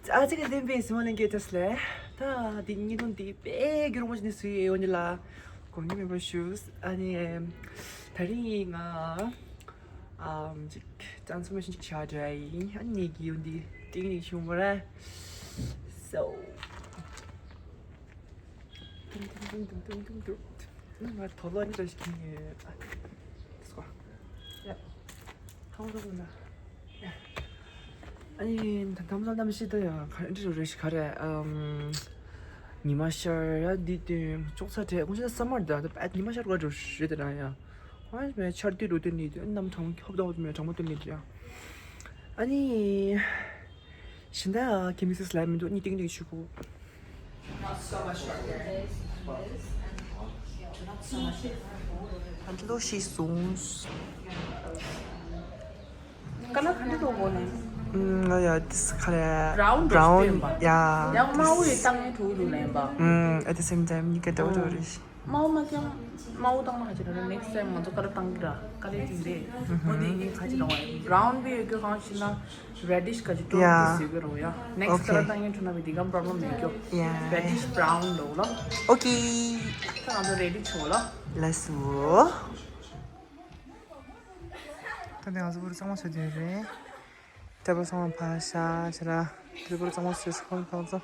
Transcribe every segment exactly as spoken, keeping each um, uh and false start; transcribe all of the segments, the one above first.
ཨ་ཙི་གི་བདེན་པའི་སི་མ་ལན་གྱི་ཏེས་ལེ། ད་འདི་གཉིས་སྟོང་འདི་དཔེ་རྒྱུ་རུ་མོ་ཅི་ནི་སུའི་ཡོང་ནི་ལ་གོང་ནི་མེད་པར་ཞུས། ཨ་ནི་ད་རིང་ང་ཨམ་ཅིག་ཏྲན་སི་ཕོར་མེ་ཤན་ཅིག་བྱ་འདྲ་ཡིན། ཨ་ནི་གི་ཡོང་འདི་ཏིང་ནི་ཤུང་བ་ར། So ང་དོ་ལོ་ནི་ར་ཞིག་ཁྱེར་ཡོད། ཨ་ཏེས་ཀོ་ཡ། ཁང་ཁང་ན། ཨ་ནི་ད་དམ་ལ་གནམ་གཤིས་ད་ཡང་ག་འདྲ་རེ་ཞིག་ག་རེ་ཨམ། ཉི་མ་ཤར་ཡ་འདི་དོན་ཅོག་ཚ་དྲེ་ཁོང་ཆ་སམ་མར་ད་ད་ཉི་མ་ཤར་བ་འགྲོ་རེད་ད་ཡ། ཧོན་མེ་ཆར་དུས་རུ་དོན་ནི་དོན་ནམ་གྲང་ཧོབ་ད་ཧོབ་མེ་གྲང་མོ་དོན་ནི་ད་ཡ། ཨ་ནི་ཤིན་ད་ཁེ་མི་སི་སི་ལ་མི་འདུག་ནི་ཏིང་ཏིང་ཆུ་གུ། ལོ་ཤི་སོང་། ཀ་ལ་ག་འདྲ་འདུག་གོ་ནས། ང་ཡ་ཏིས་ཁ་རེ་brown འདྲ་པོ་ཡ། ཡང་དམར་པོ་ཡི་བཏང་ཡས་འགྲོ་གི་འདུག་ལན་པ། ཨམ། at the same time ནི་ཀ་འདྲ་པོ་འདྲ་པོ་རེད། དམར་པོ་མ་ཀྱང་དམར་པོ་བཏང་ན་ཧ་ཅང་ར་next time ང་ཚོ་ཀ་ལ་བཏང་གི་ར་ཀ་ལ་ཅིག་རེད། འོ་དེ་ཡིན་ཁ་ཅིག་ར་བ་ཡིན་brown པོ་ཡོད་རྒྱུ་གང་ཞིག་ན་reddish ག་ཅིག་འགྲོ་ཡ། དེ་ཟེར་གི་རོ་ཡ། next ཀ་ལ་བཏང་ཡས་འགྲོ་ན་བི་དེ་ག་problem མེད་རྒྱུ། ཡ། reddish brown འདུག་ལ། ཨོ་ཀེ། ད་ང་ཚོ་ready བྱུང་ལ། Let's go། ད་ནི་ང་ཚོ་བུ་རུ་གཙང་མ་བཟོ་དུས་རེད། ཏེ་བུ་གཙང་མ་ཕ་ཤ་ཤ་ར། ཏེ་བུ་རུ་གཙང་མ་བཟོས་སོང་ཁོང་ཚོ།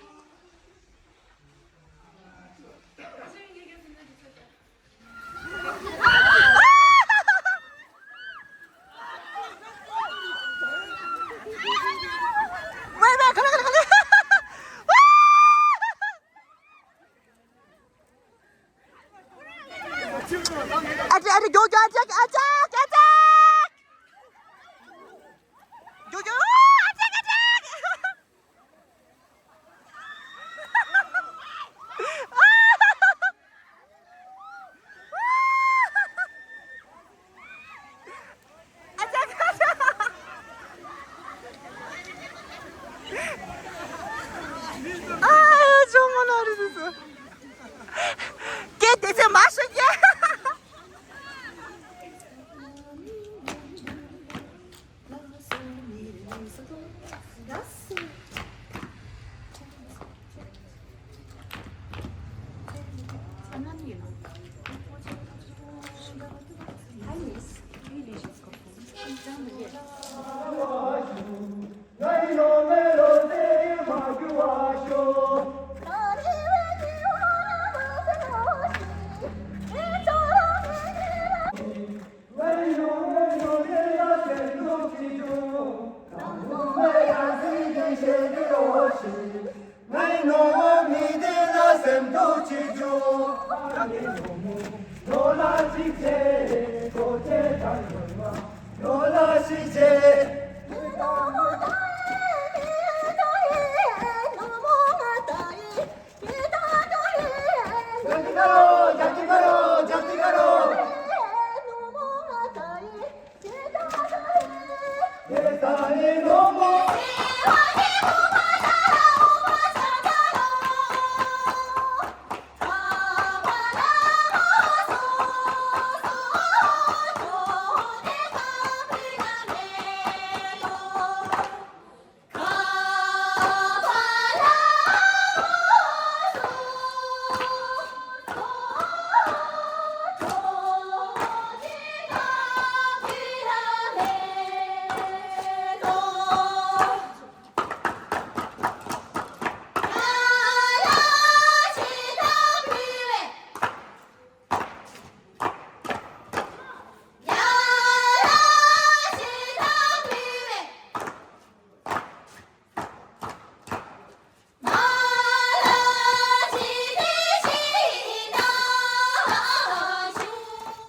ཨ་ཅག་ཨ་ཅག་ཨ་ཅག་ཨ་ཅག་ཨ་ཅག་ཨ་ཅག་ཨ་ཅག་ཨ་ཅག་ཨ་ཅག་ཨ་ཅག་ཨ་ཅག་སྐད་དེ་ཚོ་མ་ཤོད་ཀྱི།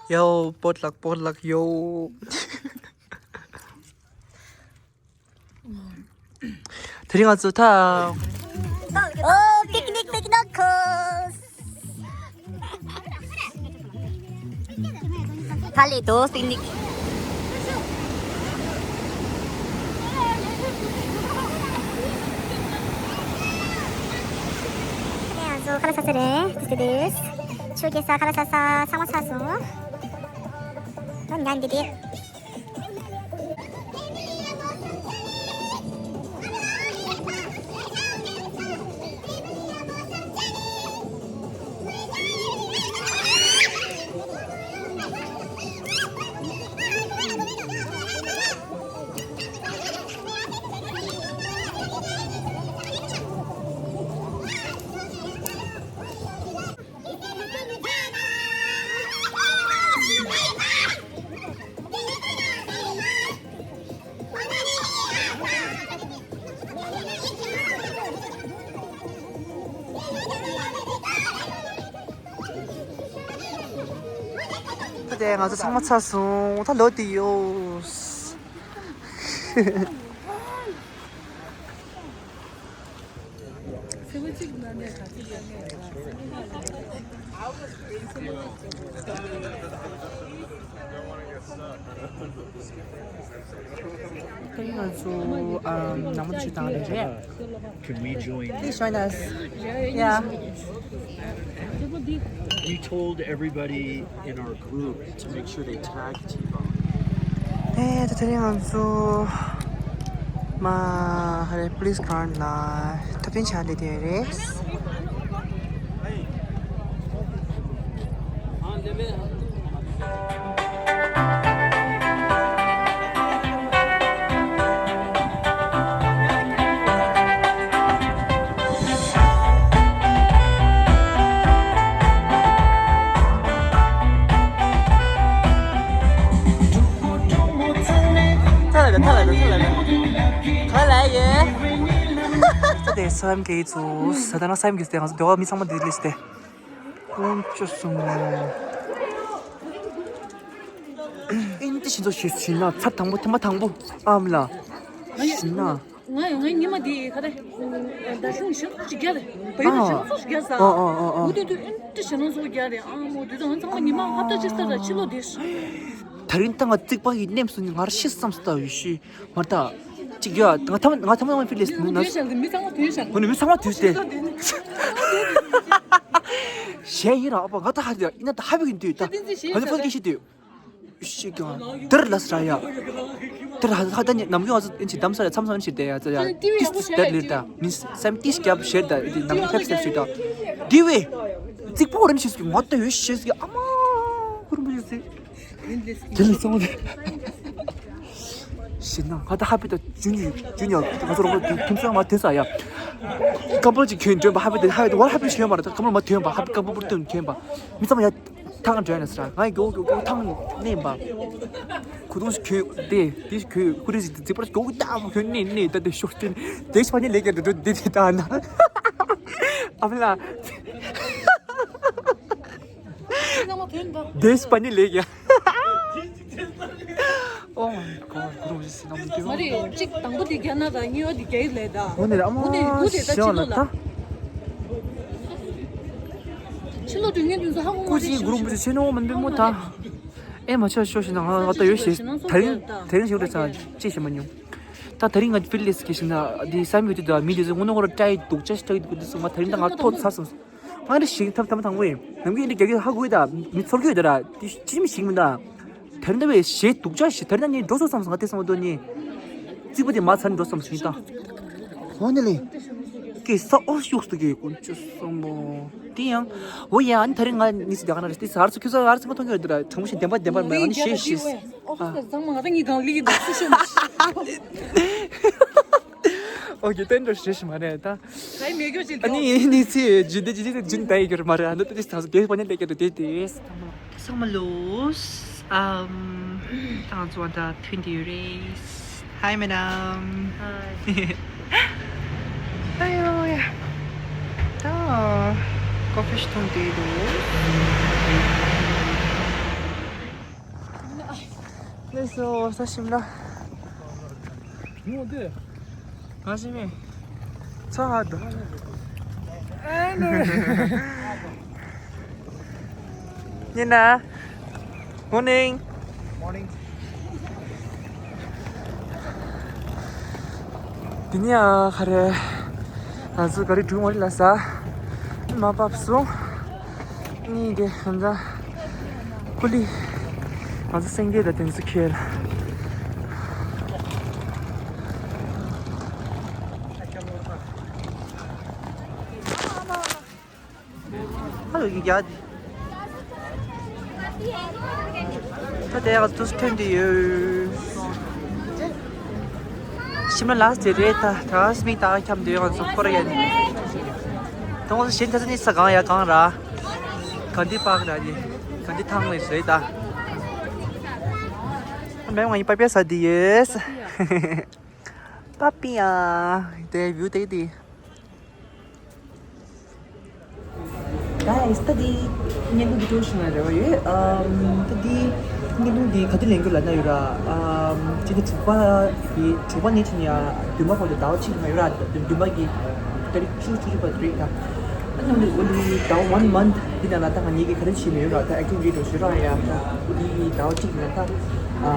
ཡའོ། པོ་ཏི་ལག་པོ་ཏི་ལག་ཡོ། དེ་རིང་ང་ཚོ་ད། ཨོ། པིག་ནིག་པིག་ནིག་ཁོ། ཕ་ལེ་དོ་པིག་ནིག་ང་ཚོ་ཁ་ལག་ཟ་ས་རེད། དེ་དེ་རེད། ཆོས་རྒྱལ་ས་ཁ་ལག་ཟ་ས་ཚང་མ་ཚར་སོང་། ད་ཉལ་འདི་དེ། དེ་ང་ཚོ་ཚང་མ་ཚར་སོང་། ད་ལོག་དེ་ཡོད། དེ་ང་ཚོ་ཨམ་ནང་མ་ཅིག་བཏང་རེད་རེད། Can we join? Please join us. Yeah. You told everybody in our group to make sure they tag T-Bone. ཨེ་ད་དེ་རིང་ང་ཚོ་མ་ཧ་རེ་police ground ལ་ཐུག་འཕྲད་བྱ་ལས་དེ་རེད། ཐ་ལ་ཐ་ལ་ཐ་ལ་ག་ལ་ཡེ། ད་དེ་སེམས་ཀྱི་ཚུ་ས་ད་ན་སེམས་ཀྱི་སྟེང་ང་ཚོ་དེ་བ་མི་ཚང་མ་དེ་ལས་སྟེ། ཀུན་སྤྱོད་སྲུང་བ། ཨིན་ཏི་ཤིན་ཏུ་ཤེས་ཤིན་ན་ཚར་དང་པོ་ཐེངས་མ་དང་པོ་ཨམ་ལ། ཤིན་ན། ང་ཡང་ང་ཉི་མ་དེ་ག་རེ། ད་ཤུང་ཤིང་ཚོགས་ཤིག་རྒྱག་རེད། བ་ཡུ་ད་ཨ། ཤིང་ཚོགས་ཤིག་རྒྱག་ས། ཨ་ཨ་ཨ་ཨ། འུ་དུ་དུ་ཨིན་ཏི་ཤིན་ན་ཚོགས་རྒྱག་རེད། ཨ་མོ་དུ་ད་ང་ཚང་མ་ཉི་མ་ཧབ་ཏ་ཅི་ས་ར་ཕྱི་ལོ་དེ། ད་རིང་ད་ང་རྩིག་པ་ཡི་ནེམ་སུ་ནི་ང་ར་ཤི་བསམ་སྟ་ཡོད་ཤི། མ་ད། ཅིག་ཡ་ང་ཐམ་ང་ཐམ་ང་ཕི་ལེས་ནུ་ན། མི་ཚང་མ་དུས་ཤག་ཁོ་ནི་མི་ཚང་མ་དུས་ཏེ། གཞན་ཡིན་ར་ཨ་པ་ང་ད་ཧ་ཡིན་ན་ད་ཧ་བི་གི་དུས་ད། ང་ད་ཕ་གི་ཤི་དུས། ཤི་ཀྱང་དེར་ལ་སྲ་ཡ། དེར་ཧ་ཧ་ད་ནི་ནམ་རྒྱུན་ང་ཚོ་ཨིན་ཅི་དམ་ས་ལ་མཚམས་མཚམས་ཨིན་ཅི་དེ་ཡ་ཙ་ཡ། ཏིས་ཏིས་དེར་ལིར་ད་མི་སེམས་ཏིས་རྒྱབ་ཤེར་ད་དེ་ནམ་རྒྱུན་ཕེབས་སེ་ཤི་ད། དེ་བས། རྩིག་པོ་རིམ་ཤི་སྐྱི་ང་ད་ཡོད་ཤེས་སྐྱི་ཨ་མ། ཁུར་མི་ཤི། དེ་ལས་སོང་། ཤི་ན་ང་ད་ཧ་པི་ད་ཇུ་ནི་ཇུ་ནི་ང་ཚོ་རོགས་དེ་ཁྱིམ་ཚང་མ་དེ་ས་ཡ། ཀམ་པོ་ཅིག་ཁྱོད་འདྲེན་པ་ཧ་པི་དེ་ཧ་པི་དེ་བར་ཧ་པི་ཤོད་མ་རེད། ད་ཀམ་པོ་མ་ཐོན་པ་ཧ་པི་ཀམ་པོ་པུར་ཐོན་ཐོན་པ། མི་ཚང་མ་ཡ་ཐང་འདྲེན་ནས་ས་ང་མགྱོགས་མགྱོགས་མགྱོགས་ཐང་ནས་པ། ཁུ་ཐུང་ཞིག་ཁྱོད་དེ་དེ་ཁྱོད་ཁུ་རེ་ཞིག་དེ་པར་མགྱོགས་ཀྱི་ད་ཁྱོད་ནས་ནས་ད་དེ་ཤོར་ཏེ་དེ་ཕ་ནི་ལས་ཀྱི་འགྲོ་འགྲོ་དེ་དེ་ད་ན། ཨ་ཕ་ལ། དེ་ཕ་ནི་ལས་ཀྱི། Oh my god, group is number མ་two. རེད། གཅིག་དང་པོ་དེ་རྒྱ་ནག་དང་གཉིས་པ་དེ་རྒྱ་ཡིག་ལས་ད། འོ་ནས་ཨ་མ་འོ་ནས་འོ་དེ་ད་ཤི་ཡོང་ལ་ཕྱི་ལོགས་ད། ལ། ཕྱི་ལོགས་དུས་ངན་དུས་སུ་ཧ་གོ་མ་ཀུ་ཅིའི་རེད། གུ་རུ་མུ་ཆེ་ནོ་མི་འདུག་མོ་ད། ཨེ་མ་ཆོ་ཤོ་ཤི་ན་ང་ང་ད་ཡོད་ཤེས། ད་རིང་ད་རིང་ཞིག་རེད་ཚ་ཅི་ཤེས་མ་མྱོང་། ད་ད་རིང་ང་ཕི་ལེས་ཀྱི་ཤི་ན་དེ་སམ་ཡོད་དུས་ད་མི་དེ་ཚོ་དངོས་གནས་ཁོ་ར་ཏྲའི་སྡུག་ཅག་ཞིག་ཏྲའི་སྡུག་དུས་སུ་ང་ད་རིང་ད་ང་ཐོབ་ཚར་སོང་། ང་རེ་ཞིག་ཐབས་ཐམ་དང་པོ་ཡིན། ནམ་རྒྱུན་འདི་རྒྱ་སྐད་ཧ་གོ་ཡོད་ད། མི་ཚོར་གྱི་ཡོད་ད་ར། དེ་ཅི་མི་ཞིག་མི་ད། དེར་འདི་བས་ཞེ་སྡུག་ཅག་ཞིག་དེར་ན་ནི་འགྲོ་སོང་བསམ་སོང་ང་དེ་སོང་དོ་ནི། རྩིག་པ་དེ་མ་ཚར་འགྲོ་བསམ་སོང་ཡིན་ད། འོ་ནི་ལེ། ཀེ་ས་ཨོ་ཤུགས་སུ་གེ་ཀུན་ཅི་སོང་མོ། དེ་ཡང་། འོ་ཡ་ཨ་ནི་ད་རིང་ང་གཉིས་སུ་རྒྱ་གར་ན་རེ་དེ་ས་ཨར་ཚོ་ཁྱོད་ས་ཨར་ཚོ་མ་མཐོང་གི་ཡོད་ད་ར་གྲོང་ཞིག་བདེན་པ་བདེན་པ་མ་ཨ་ནི་ཞེ་ཞེ། ཨོ་ཧོ་ས་ཚང་མ་ང་ད་ངའི་སྒང་ལི་གི་འདུག་སུ་ཤོད་མ་ཤེས། ཨོ་ཀེ་ཏན་འགྲོ་ཞེ་ཞེ་མ་རེད་ད། ད་མེད་རྒྱུ་ཅིག་ཨ་ནི་ཡིན་ནི་ཚེ་རྒྱུན་ལྡན་རྒྱུན་ལྡན་རྒྱུན་ལྡན་ཡི་གེར་མ་རེད། ཨ་ནི་ཏོ་ཏི་སང་སོ་དེ་པ་ནི་ལས་ཀྱི་རེད་དེ་དེ། ཚང་མ་ལོས་ཨམ་ཏང་ཙོ་ད་ཐུན་དེ་རེད། Hi madam. Hi. ཨ་ཡོ་ཡ། ད་ཀོ་ཕི་ཞིག་འཐུང་དེ་འདུག་ལགས་སོ་ས་ཤིམ་ལ། ངོ་དེ། ང་ཞིམ་མེ། ཚ་ཧ་དོ། ཉི་ན། Morning. Morning. དེ་ནས་ཨ་ཁ་རེ། ང་ཚོ་ག་རེ་བྲུང་བ་རེད་ལ་ས། མ་བབས་སོང་། གཉིས་དེ་ཧན་ཟ། ཀུ་ལི། ང་ཚོ་སེང་གེ་དང་དེ་ཚོ་ཁེལ། ཧ་ལོ་ཡི་རྒྱ་དེ། ད་དེ་ཡག་ཏུ་ཐོན་དུ་ཡོད། ཤིམ་ལ་ལ་སི་ཊི་རེད་ད། ད་སྨིག་ད་འཁྱམ་དུ་ཡོད་ང་ཚོ་ཁོ་ར་ཡ་ནི། ད་ང་ཚོ་གཞན་ད་ཚོ་ནི་ས་གང་ཡ་གང་ར། ག་འདི་པག་ར་ནི། ག་འདི་ཐང་ལས་རེད་ད། མེད་ང་ཡི་པ་པ་ས་དི་ཡེས། པ་པི་ཡ། དེ་བིའུ་དེ་དི། Guys, ད་འདི་བརྙན་ཐུང་འདི་སྤྲོ་ཞིག་ན་རེ་བ་ཡོད། ཨམ། ད་འདི་བརྙན་ཐུང་འདི་ག་དུས་ལེན་རྒྱུ་ལབ་ན་ཡོད་ར། ཨམ། སྤྱི་ཟླ་དྲུག་པ་གི་དྲུག་པ་ནས་བྱས་ནས་ཡ་བདུན་པ་བར་དུ་ཟླ་བ་གཅིག་ལ་ཡོད་ར། བདུན་པ་གི་ཏ་རིག་བཅུ་བཅུ་གཅིག་པ་རེད་ད། ཨ་ནི་འདི་འོ་འདི་ཟླ་བ་one month འདི་ནང་ལ་ད་ང་གཉིས་ཀྱིས་ག་རེ་བྱས་མེད་ཡོད་ར། ད་activity འགྲོ་ཞུ་ར་ཡ། ད་འདི་ཟླ་བ་གཅིག་ལ་ད་ཨ།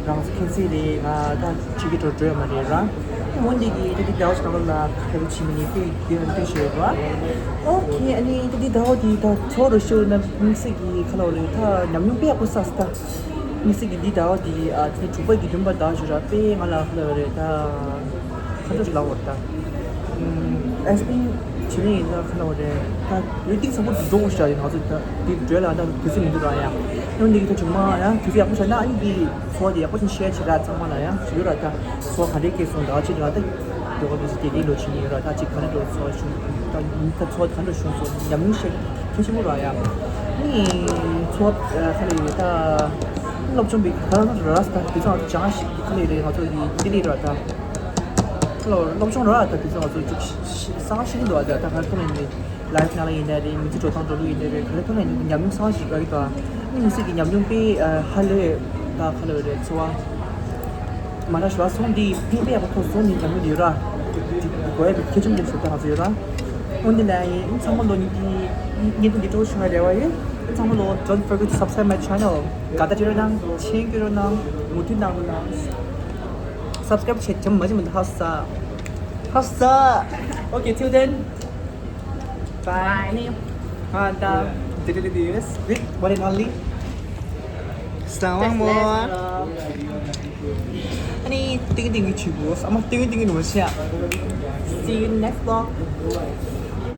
རང་ཚོ་ཁྱེད་ཚོ་རེད། ང་ད་ཆེ་གེ་འགྲོ་འགྲོ་ཡ་མ་རེད་ར། འོན་ཏེ་གི་ད་དེ་ཟླ་བ་ཞིག་ནང་ལ་ག་རེ་བྱེད་མི་ཉེ་དེ་དེ་རང་ལྟོས་ཤེས་ར། ཨོ་ཁེ། ཨ་ནི་ད་དེ་ཟླ་བ་དེ་ད་ཚོགས་རུ་ཤོར་ན་དམིགས་བསལ་གི་ག་ལ་བ་རེད། ད་ཉམས་མྱོང་དཔེ་ཡག་པོ་བསགས་སོང་ད། དམིགས་བསལ་གི་འདི་ཟླ་བ་དེ་ཨ་དེ་དྲུག་པ་གི་བདུན་པ་ཟླ་བ་ཞིག་ར། དཔེ་ང་ལ་ག་ལ་བ་རེད། ད་ག་འདྲ་ཞིག་ལབ་དགོས་རེད་ད། ཨེ་སི་པི་བྱེད་ནི་ཡིན་ན་ག་ལ་བ་རེད། ད་ཡུལ་ཏིག་ཚ་པོ་འགྲོ་དགོས་ཤག་ཡིན། ང་ཚོ་ད་དེ་འགྲོ་ལ་ད་དུས་ཚོད་མི་འདུག་ར་ཡ། ཡང་འདི་གི་ད་ཆུང་མ་ཡང་དུས་ཚོད་ཡག་པོ་བྱས་ན་ཨ་ནི་འདི་ཚོ་བ་དེ་ཡག་པོ་ཅིག་ཤེར་བྱེད་ར། ཚང་མ་ལ་ཡང་ཞུ་ར། ད་ཚོ་བ་ག་འདྲས་སྐྱེས་སོང་། ད་ཅི་ད་ད་དེ་ག་དུས་ཚོད་དེ་ལས་ལོ་ཕྱིན་ཡོད་ར། ད་ཅིག་ག་འདྲས་འགྲོ་ཚོ་བ་བྱུང་། ད་ད་ཚོ་བ་ག་འདྲས་བྱུང་སོང་། ཉམས་མྱོང་བཤད་གལ་ཆེན་པོ་ར་ཡ། ནི་ཚོ་བ་ག་ལ་ཡོད་ད། སློབ་སྦྱོང་པའི་ག་ར་ར་ད་དུས་ཚོད་ཅང་ཞིག་ག་ལ་ཡོད་རེད། ང་ཚོ་ཡི་འདི་ལས་ར་ད། ལོ་སློབ་སྦྱོང་ར་ད་དེ་ཚོ་ང་ཚོ་ཅིག་ཤི་ཤི་གསང་བ་ཤི་གི་འདུག་ཨ། ད་ད་ག་རེ་ཐོག་ནས་ཡིན་ནའི་ལའེབ་ནང་ལ་ཡིན་ནའི་རེད། མི་ཚེ་འགྲོ་སྟངས་འགྲོ་ལུགས་ཡིན་ནའི་རེད། ག་རེ་ཐོག་ནས་ཡིན་ནའི་ཉམས་མྱོང་གསང་བ་ཞིག་དགོས་ཀྱི་འདུག་ཨ། ནི་མི་ཚེ་གི་ཉམས་མྱོང་དཔེ་ཧ་ལས་ད་ག་ལ་རེད། ཚོ་བ་མ་ར་ཞུ་བ་སོང་འདི་ཕན་པའི་ཡག་པོ་ཐོག་སོང་ནི་ཉམས་མྱོང་འདི་ཡོད་ར། དགོས་ཡ་མི་ཁེ་ཆུང་འདི་ཞུ་ད་ང་ཚོ་ཡོད་ར། འོན་ཏེ་ན་ཡིན་ཚང་མ་ལོ་ཉིད་ཀྱི་ཉིད་ཀྱི་འདི་སྤྲོ་བྱུང་བའི་རེ་བ་ཡོད། ཚང་མ་ལོ་don't forget to subscribe my channel། དགའ་ད་ཅི་རོ་ནང་ཆེན་གྱི་རོ་ནང་མུ་མཐུད་ནང་རོ་ནང་། Subscribe བྱེད་ཅམ་མ་ཅི་མི་འདུག་ཧ་ས། ཧ་ས། Okay, till then. Bye. ཨ་ད། Did it is with one and only Sawang Mo. ཨ་ནི་ཏིང་ཏིང་གི་ཆུ་བོ་ཨ་མ་ཏིང་ཏིང་གི་ནོར་ཤ། See you next vlog.